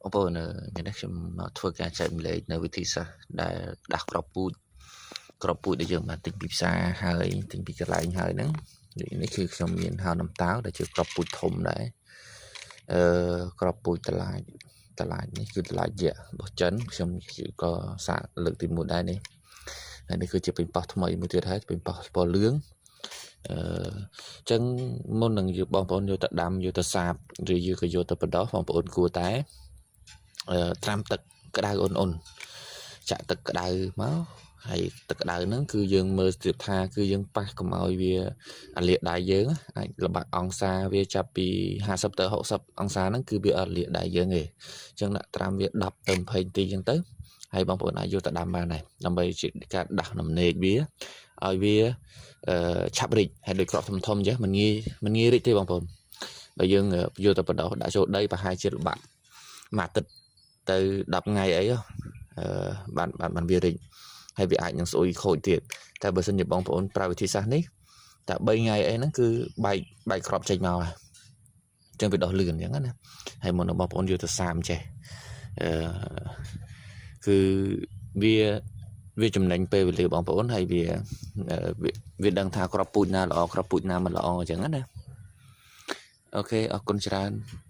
បងប្អូនថ្ងៃនេះខ្ញុំមកធ្វើការចែកម្លែកនៅវិធីសាស្ត្រដែលដាស់គ្រាប់ពូជគ្រាប់ពូជដែលយើងបានទិញពីផ្សារហើយទិញពីកន្លែងហើយហ្នឹងនេះគឺខ្ញុំមានហៅនំតាវដែលជាគ្រាប់ពូជធំដែរអឺគ្រាប់ពូជតឡាចតឡាចនេះគឺតឡាចយៈរបស់ចិនខ្ញុំក៏សាកលើកទី1ដែរនេះហើយនេះគឺជាប៉េងប៉ោះថ្មីមួយទៀតហើយប៉េងប៉ោះពណ៌លឿងអឺចឹងមុននឹងយកបងប្អូនយកទៅដាំយកទៅសាបឬយកក៏យកទៅបណ្ដោះបងប្អូនគួរតែត្រាំទឹកក្តៅអ៊ុនអ៊ុនចាក់ទឹកក្តៅមកហើយទឹកក្តៅហ្នឹងគឺយើងមើលស្ទាបថាគឺយើងប៉ះកុំឲ្យវាអាលាកដៃយើងអាចល្បាក់អង្សាវាចាប់ពី50ទៅ60អង្សាហ្នឹងគឺវាអត់លាកដៃយើងទេអញ្ចឹងដាក់ត្រាំវា10ទៅ20នាទីអញ្ចឹងទៅហើយបងប្អូនអាចយកទៅដាំបានដែរដើម្បីជាការដាស់ដំណេកវាឲ្យវាឆាប់រីកហើយដូចគ្រាប់ធំធំអញ្ចឹងមិនងាយមិនងាយរីកទេបងប្អូនបើយើងយកទៅបណ្ដោះដាក់ចូលដីប្រហែលជាលបាក់មួយអាទិត្យទៅ10ថ្ងៃអីបានបានបានវារីកហើយវាអាចនឹងស្អុយខូចទៀតតែបើសិនជាបងប្អូនប្រើវិធីសាស្ត្រនេះតែ3ថ្ងៃអីហ្នឹងគឺបែកបែកគ្រាប់ចេញមកហើយអញ្ចឹងវាដោះលឿនអញ្ចឹងណាហើយមុននឹងបងប្អូនយកទៅសាមចេះអឺគឺវាវាចំណេញពេលវេលាបងប្អូនហើយវាវាដឹងថាគ្រាប់ពូជណាល្អគ្រាប់ពូជណាមិនល្អអញ្ចឹងណាOK អរគុណច្រើន។